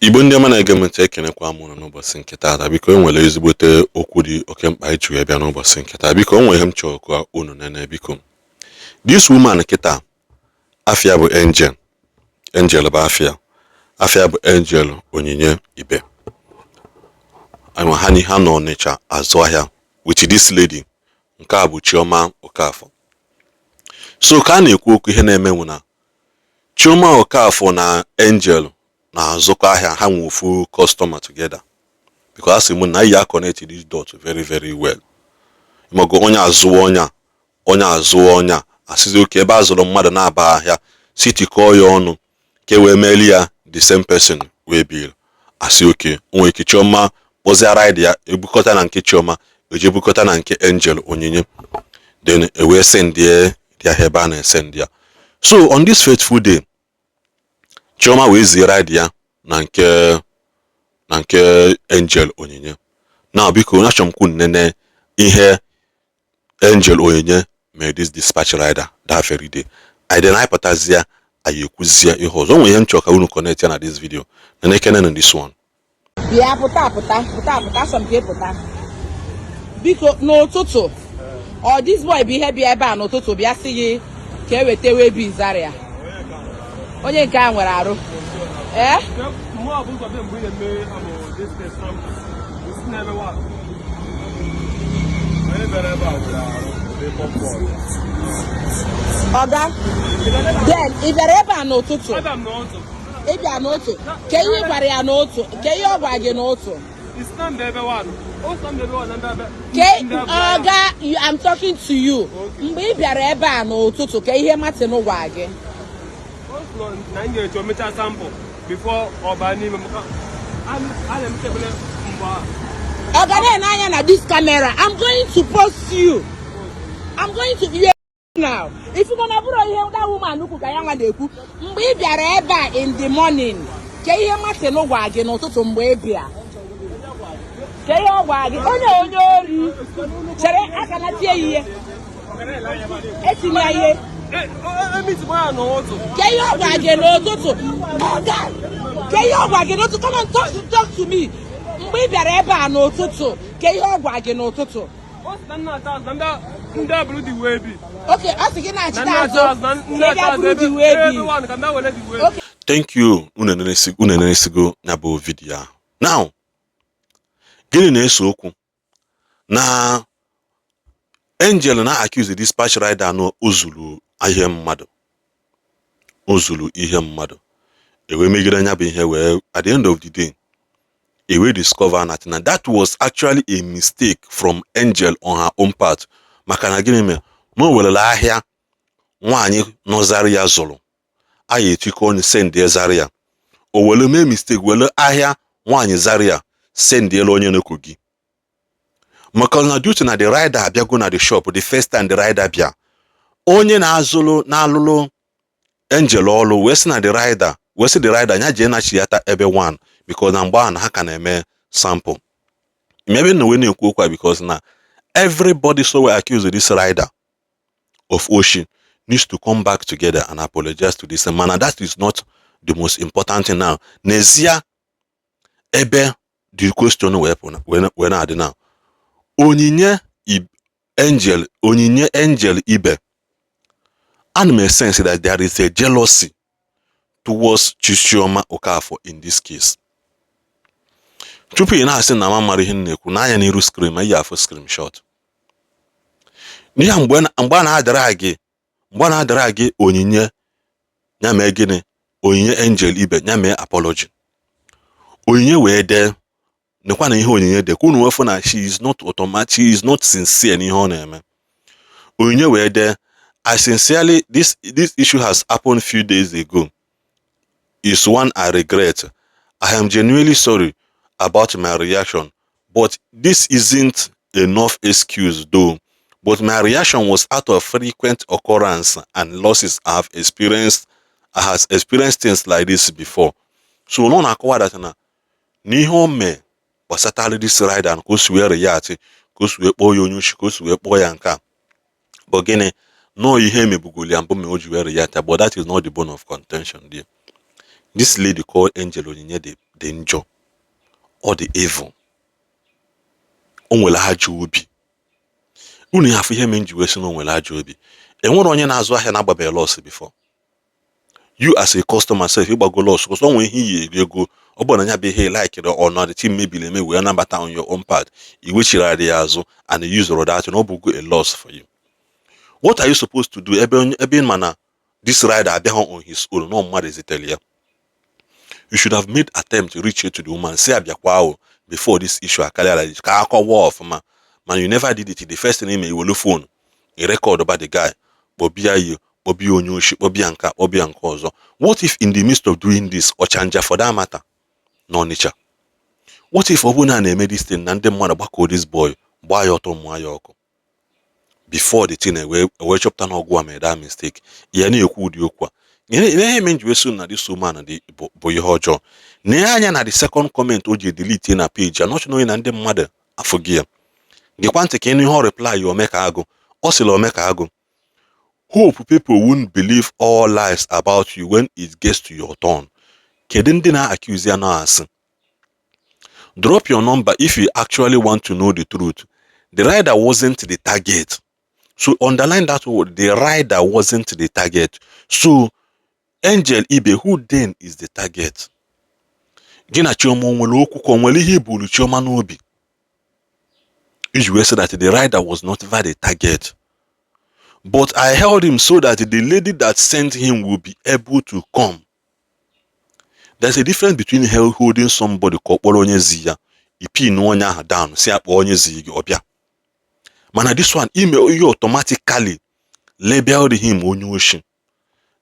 Igbo ndị ọma na-ege m ntị, ekenekwa m unu n'ụbọchị nke taata. Biko, e nwere ezigbote okwu dị oke mkpa iji wee bịa n'ụbọchị nke taa. Biko, o nwere ihe m chọrọ ka unu nene. Biko, this woman kịta, afia bụ Angel. Angel bụ afia. Afia bụ Angel Onyinye Ibe. Ha ha nọ Ọnịcha azụ ahịa with this lady. Nke a bụ Chioma Okafor. So ka a na-ekwu okwu, ihe na-emenwu na Chioma Okafor na Angel na-azụkọ ahịa, ha nwe ofu customer together, because asị m na ya connect this dot very very well. Mago onye azụwa, onye a, onye azụwa, onye a asịzi oke ebe a zụrụ mmadụ na-aba ahịa si tikọọ ya ọnụ ka e wee meeli ya the same person wee bill. Asị oke nwere ike Chioma kpọzie rider ya, ebukọta na nke Chioma, eje bukọta na nke Angel Onyinye, then e wee sendie dị ahịa ebe a na-esend ya. So on this fateful day, Chioma wee zie rider ya na nke Angel Onyinye. Now, biko, achọrọ m kwu nnene ihe Angel Onyinye mere this dispatch rider that very day. Anyị dị na anyị pụtazie, anyị ekwuzie ihe ọzọ. O nwere ihe m chọrọ ka unu connect ya na this video na nekene na this one. Bịa, pụta, pụta, pụta, pụta. Asọ m ka ị pụta, biko. N'ụtụtụ ọ, this boy bụ ihe bịa ebe a n'ụtụtụ, bịa sị gị ka e weta waybill Zaria. Onye nke a nwere arụ, ee. Mụ bụ ụzọ bịa mgbe ị na-eme amụ this sample isi na-eme wa onye bịara ebe a were arụ dị popcorn. Ọga, then ị bịara ebe a n'ụtụtụ? Abịa m n'ụtụ. Ị bịa n'ụtụ, ka ihe ị gwara ya n'ụtụ, ka ihe ọ gwa gị n'ụtụ? Isi na mba ebe one o si na mba ebe one na mba ebe Ke ndị abụọ. Ọga, I'm talking to you. Mgbe ị bịara ebe a n'ụtụtụ, ka ihe Martin gwa gị? O si na m ga-eche o mechaa sample before ọ baa n'ime, maka a na-emecha ebele mgbe a. Ọ ga na-ene anya na this camera. I'm going to post you. I'm going to you now. If you gonna bụrụ ihe that woman ukwu ka ya nwa na-ekwu, mgbe ị bịara ebe a in the morning, ka ihe Martin gwa gị n'ụtụtụ mgbe ị bịa, ka ihe ọ gwa gị? Onye ori chere aka na tie ya ihe, etinye ya ihe. Emitigbo ya n'ụtụ. Ka ihe ọ gwa gị n'ụtụtụ, ọga, ka ihe ọ gwa gị n'ụtụtụ? Come on, talk to me. Mgbe ị bịara ebe a n'ụtụtụ, ka ihe ọ gwa gị n'ụtụtụ? O si na nna ata azụ na ndị abụrụ dị wee bi. Oke ọ sị gị na na-achịta nna azụ ata azụ na ka nna ị ata bịa azụ buru ebe dị wee bi. Ebe one ka ndị were dị wee bi. Okay. Thank you. Unu enenesigo ya bụ video ahụ. Now, gịnị na-ese okwu na Angel na accuse dispatch rider na o zuru ihe mmadụ, o zuru ihe mmadụ? Ewee megide anya bụ ihe wee at the end of the day, e wee discover na that was actually a mistake from Angel on her own part. Maka na gịnị mere na o werela ahịa nwaanyị nọ ya zụrụ, a ya etikọ ọnụ send Zaria, o were mee mistake, were ahịa nwaanyị Zaria sendiela onye na Kogi? Maka na due to na the rider abịago na the shop the first time the rider bịa, onye na-azụlụ na-alụlụ Angel ọlụ wee sị na the rider, wee sị the rider ya jee nachiata ebe one, because na mgbe ahụ na ha ka na-eme sample. Ebe na wee na-ekwu okwu a, because na everybody so we accuse this rider of oshi needs to come back together and apologize to this man, and that is not the most important thing now. N'ezie, ebe the question wee pụ wee na-adị now, Onyinye Angel, Onyinye Angel Ibe, ana m sense that there is a jealousy towards Chioma Okafor in this case. Tupu ị na-asị na ma mara ihe m na-ekwu, n'anya n'iru screen ma ị afụ screenshot n'ihe mgbe a na-adara gị, mgbe a na-adara gị Onyinye ya mee gịnị? Onyinye Angel Ibe ya mee apology. Onyinye wee dee, nekwa na ihe Onyinye dee, ka unu wee fụ na she is not automatic, she is not sincere n'ihe ọ na-eme. Onyinye wee dee, "I sincerely, this issue has happened few days ago, is one I regret. I am genuinely sorry about my reaction, but this isn't enough excuse though. But my reaction was out of frequent occurrence and losses I have experienced. I has experienced things like this before." So nọ na-akọwa that na n'ihe o mee gbasatara this rider, ka o si wee react, ka o si wee kpọọ ya onye oshi, ka o si wee kpọọ ya nke a bụ gịnị, nọọ ihe emebugolu ya mbụ ma o ji wee react. But that is not the bone of contention there. This lady called Angel Onyinye Dị njọ, ọ dị evil, o nwere ajọ obi. Unu ya afụ ihe mere m ji wee sị na o nwere ajọ obi. Enwere onye na-azụ ahịa na-agbabeghị loss before. You as a customer sef, ịgbago loss, because o nwere ihe iyi eri ego. Ọ bụrụ na ya bụ ihe likere ọ na the team mebiri eme wee nabata on your own part, iwechigharị ya azụ and you use that, na ọ bụgo a loss for you. What are you supposed to do ebe ebe ị ma na this rider abịaghị on his own, no mmadụ zitere ya? You should have made attempt to reach out to the woman, say abịakwa ahụ before this issue akarịala ka akọwa ọfụma, mana you never did it. The first thing ime, iwelu phone i record ba the guy, kpọbịa ya, kpọbịa onye oshi, kpọbịa nke a, kpọbịa nke ọzọ. What if in the midst of doing this, Ọchanja for that matter n'Ọnịcha, what if ọ bụrụ na a na-eme this thing na ndị mmadụ gbakọọ this boy, gbaa ya ọtọ, mụọ ya ọkụ before the thing ewee chọpụta na ọgwụ a mere that mistake ya na-ekwu ụdị okwu a? Ihe eme nji wee so na this woman dị bụ ihe ọjọọ na anya na the second comment o ji delete na page, not knowing na ndị mmadụ afụghị ya. Gekwa ntị ka ịnụ ihe ọ reply ya. Omeka Agụ, ọ sịrị, "Omeka Agụ, hope people won't believe all lies about you when it gets to your turn." Kedu ndị na-accuse ya na asị? "Drop your number if you actually want to know the truth. The rider wasn't the target." So underline that word, "the rider wasn't the target." So Angel Ibe, who then is the target? Gị na Chioma o nwere okwu, ka o nwere ihe iburu Chioma n'obi iji wee say that the rider was not ever the target? "But I held him so that the lady that sent him will be able to come." There's a difference between holding somebody ka ọ kpọrọ onye zi ya, ipin onye ahụ down, si akpọ onye zi gị ọbịa, mana this one, ime ihe automatically labeled him onye oshi,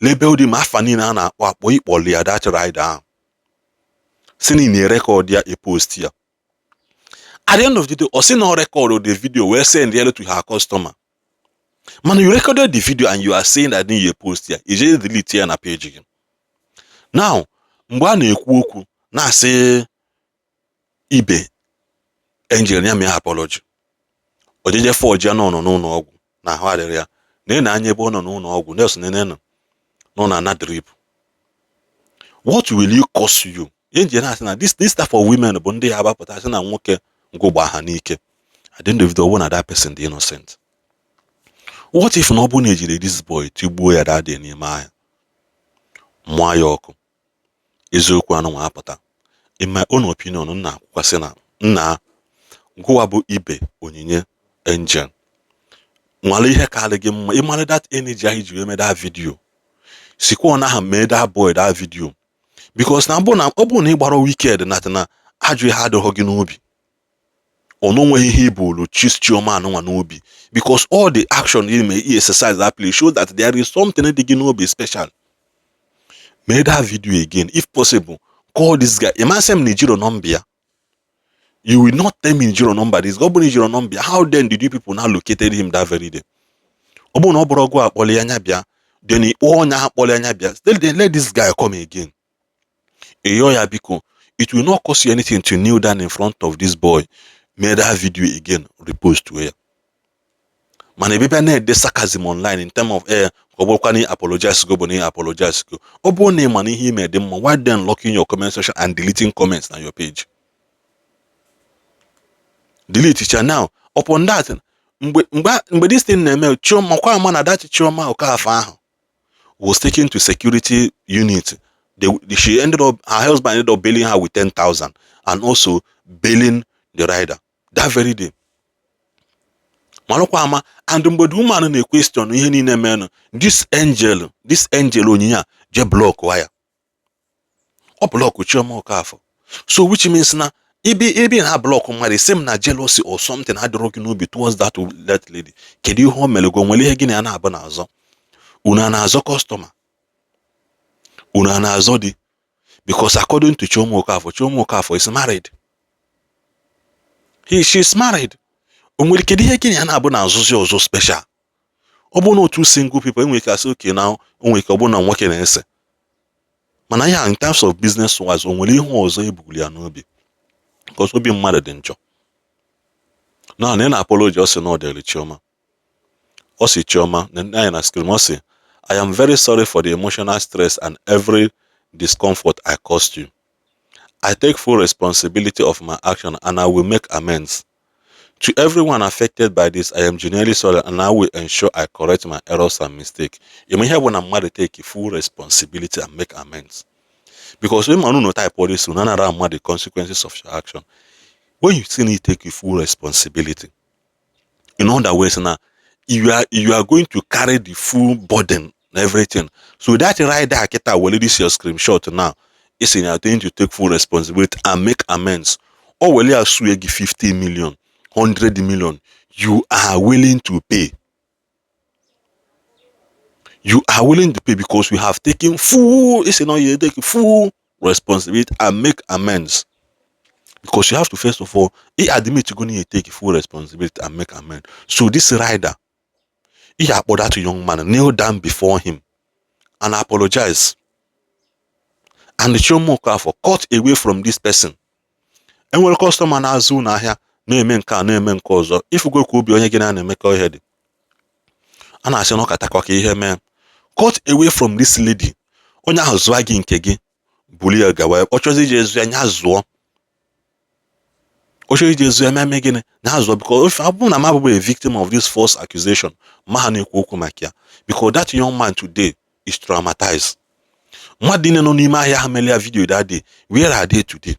labeled him afa niile a na-akpọ akpọ ịkpọli ya that rider ahụ, si na ị na-erecord ya, epost ya. At the end of the day, ọ sị na ọ record the video wee send ya to her customer, mana you recorded the video and you are saying that you post ya, ije delete ya na page gị. Now, mgbe a na-ekwu okwu na-asị Ibe Angel ya mee apology, ojeje forge ya nọ n'ụlọ ọgwụ na ahụ adịrị ya na na anya ebe ọ nọ n'ụlọ ọgwụ, nurse nene nọ na ana drip. What will you cause you? Ihe nji na-asị na this type of women bụ ndị ya agbapụta sị na nwoke ngwụgba ha n'ike. At the end of the day, ọ bụrụ na that person dị innocent, what if na ọ bụrụ na ejiri this boy tigbuo ya that day n'ime ahịa, mụọ ya ọkụ, eziokwu anụ nwa apụta? In my own opinion, nna akwụkwasị na nna gụwa bụ Ibe Onyinye Angel, nwale ihe karị gị mma. Ịmara that energy ahụ iji wee mee that video, sikwa na aha mee that boy that video, because na ọ bụrụ na ị gbara wicked na ajụ ihe adịghị gị n'obi, ọ na onweghị ihe ibulu chis Chioma anụnwa n'obi, because all the action you may exercise that place show that there is something dị gị n'obi special. Mee that video again. If possible, call this guy. Ịmasị m na ijiro nọmba ya. You will not tell me ijiro nọmba this. Ọ bụrụ na ijiro nọmba ya, how then did you people now located him that very day? Ọ bụrụ na ọ bụrụ ọgụ akpọli anya bịa, then ịkpọọ onye ahụ kpọli anya bịa. Then let this guy come again. Ịyọ ya biko. It will not cost you anything to kneel down in front of this boy, mee that video again, repost to ya. Mana ebe bịa na-ede sarcasm online in term of ka ọ bụrụkwa na apologize go bụ na apologize go, ọ bụrụ na ị ma na ihe ime dị mma, why then locking your comment section and deleting comments na your page? Delete cha. Now, upon that, mgbe this thing na-eme, Chioma kwa ama na that Chioma Okafor ahụ was taken to security unit. She ended up, her husband ended up bailing her with 10,000 and also bailing the rider that very day. Malụkwa ama. And mgbe the woman na-question ihe niile menụ, this angel Onyinye a je block ya, ọ block Chioma Okafor. So which means na ebe na block mmadụ, sị m na jealousy or something adịrọ gị n'obi towards that lady. Kedu ihe o mere gị? O nwere ihe gị na ya na-abụ n'azọ? Unu a na-azọ customer? Unu a na-azọ di? Because according to Chioma Okafor, Chioma Okafor is married. He she is married. O nwere, kedu ihe gị na ya na-abụ na-azụzi ọzọ special? Ọ bụrụ na otu single people enwere ike asị oke na o nwere ike ọ bụrụ na nwoke na-ese, mana ya in terms of business wise, o nwere ihe ọzọ ebugoro ya n'obi, because obi mmadụ dị njọ. Na ị na-apology, ọ sị na ọ dịrị Chioma. Ọ sị Chioma na anya na screen, ọ sị, "I am very sorry for the emotional stress and every discomfort I caused you. "I take full responsibility of my action and I will make amends. To everyone affected by this, I am genuinely sorry and I will ensure I correct my errors and mistakes." Ime ihe bụ na mmadụ take full responsibility and make amends. Because when man no type all this, na nara mmadụ the consequences of your action. When you still need to take full responsibility, in other words, now you are going to carry the full burden and everything. So that rider kita will this your screenshot now is in you are going to take full responsibility and make amends. Or will you sue 50 million, 100 million? You are willing to pay. You are willing to pay because you have taken full, it's not you take full responsibility and make amends. Because you have to first of all, he admit you're going to take full responsibility and make amends. So this rider, he akpọ that young man, kneel down before him and apologize. And the Chioma Okafor, cut away from this person. Enwere customer na-azụ n'ahịa na-eme nke a, na-eme nke ọzọ, ifugo ka obi onye gị na na-emekọ ihe dị, a na-asị na ọ katakwa ka ihe mee. Cut away from this lady. Onye ahụ zụọ gị nke gị, buli ya gawa. Ọ chọzi ije zụ ya, nya zụọ. Ọ chọrọ ije zụ ya, mee gịnị na azụ? Because if ọ bụrụ na m abụghị a victim of this false accusation, ma ha na-ekwu okwu maka ya, because that young man today is traumatized. Mmadụ niile nọ n'ime ahịa ha mere ya video that day, where are they today?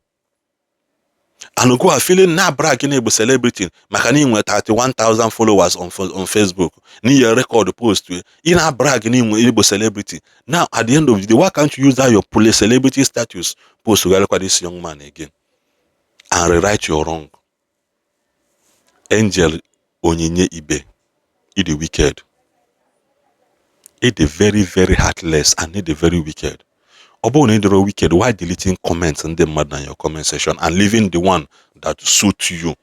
And go feeling na brag na egbu celebrity maka na ị nwere 31,000 followers on Facebook, na ihe record post ị na brag na inwe igbo celebrity. Now, at the end of the day, why can't you use that your police celebrity status post gharịkwa this young man again and rewrite your wrong? Angel Onyinye Ibe, ị dị wicked, ị dị very, very heartless and ị dị very wicked. Ọ bụrụ na ị dịrọ wicked, why deleting comments ndị mmadụ na your comment section and leaving the one that suit you?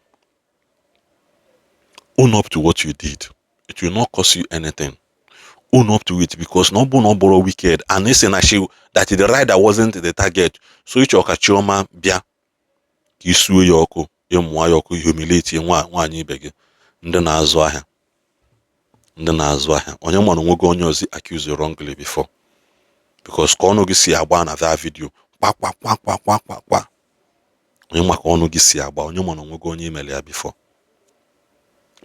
Own up to what you did. It will not cost you anything. Own up to it, because na ọ bụrụ na ọ bụrụ wicked and ị sị na she that the rider wasn't the target, so ịchọ ka Chioma bịa ka isuo ya ọkụ, ịmụọ ya ọkụ, humiliate nwa nwaanyị ibe gị, ndị na-azụ ahịa, ndị na-azụ ahịa. Onye mara onwe gị, onye ọzọ accuse wrongly before, because ka ọnụ gị si agba na that video, kwa kwa kwa kwa kwa kwa kwa, onye maka ọnụ gị si agba, onye mara onwe gị, onye imere ya before.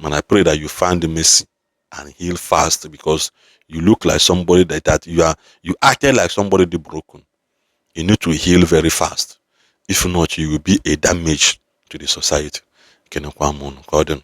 Man, I pray that you find mercy and heal fast, because you look like somebody that you acted like somebody dị broken. You need to heal very fast. If not, you will be a damage to the society. Kenekwa m unu ka ọ dị.